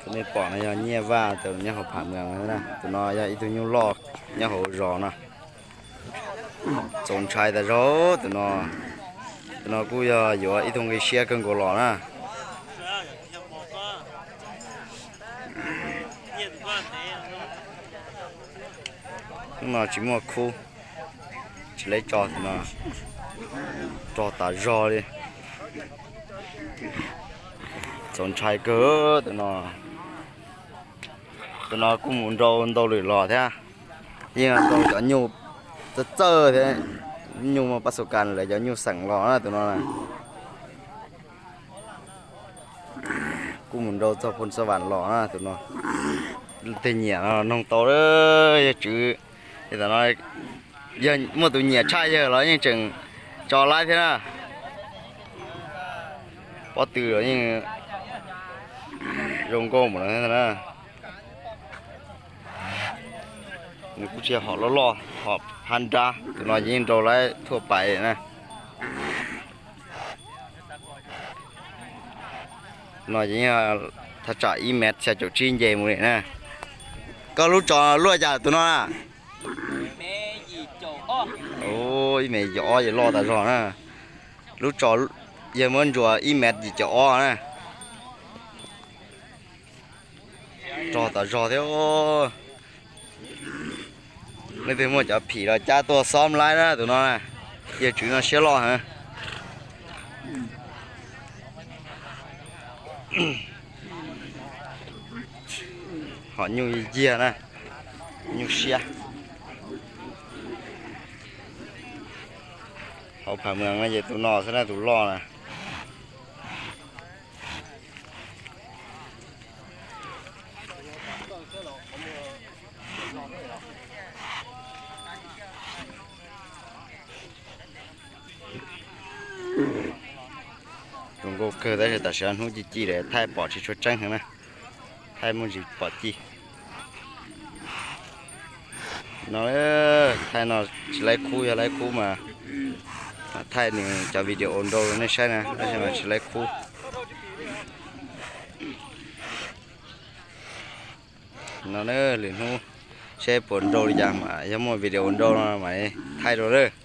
Tus nej pom no yog Nyiaj Vaj, tus nyob hauv Pham Mees na. Tus no yog ib tug nyuj loj nyob hauv zos no. Txaus ntshai tas zog tus no. Tus no kuj yog yuav ib tug nqi siab kawg nkaus los na. Hnub no tsis muaj khub, tsis leb tso tus no, rog tas zog li. Txaus ntshai kawg tus no. Tus no kuj mus nrau ntau lwm los thiab, yeej nrau cov nyuj txawj txawj thiab, nyuj muaj pab xu kas lawv cov nyuj xeem los na tus no. Kuj mus nrau txog Phoos Xab Vam los na tus no. Tej nyiam no noog tau, yog tswv, tam no yog muaj tus nyiam tshaj yawg los yeej tseem tso laib thiab na. Pob tw los yeej zoo nkauj npaum no thiab na. Nws kuj tsis yog hom loj loj, hom phab nrab, tus no yeej nrau laib thuaj pais na. No ces thaj tsam ib mev xya caum tsib nce mus li na. Koj lub tsov luaj cas tus no na? Ib mev yim caum ob ces loj tas zog na. Lub tsov yawg muab ntsuas ib mev yim caum ob na. Rog tas zog thiab. Leej twg muaj cov phim los cab tuaj xob laib na tus no na. Yawg tswv no siab loj heev. Hom nyuj yiag na, nyuj siab. Hauv Pham Mees no ces tus no xwb na tus loj na. Zoo nkauj kawg tab sis tam sim no hnub ci ci lawm thaij pom tsis tshua tseeb heev na. Thaij muaj ntsis pom ci. No thaij no tsis laib khub, yog laib khub mas thaij nws cov video nrau nej saib na, tab sis mas tsis laib khub. No lwm hnub seb puas nrau li cas mas yog muaj video nrau no mas thaij rau lawm.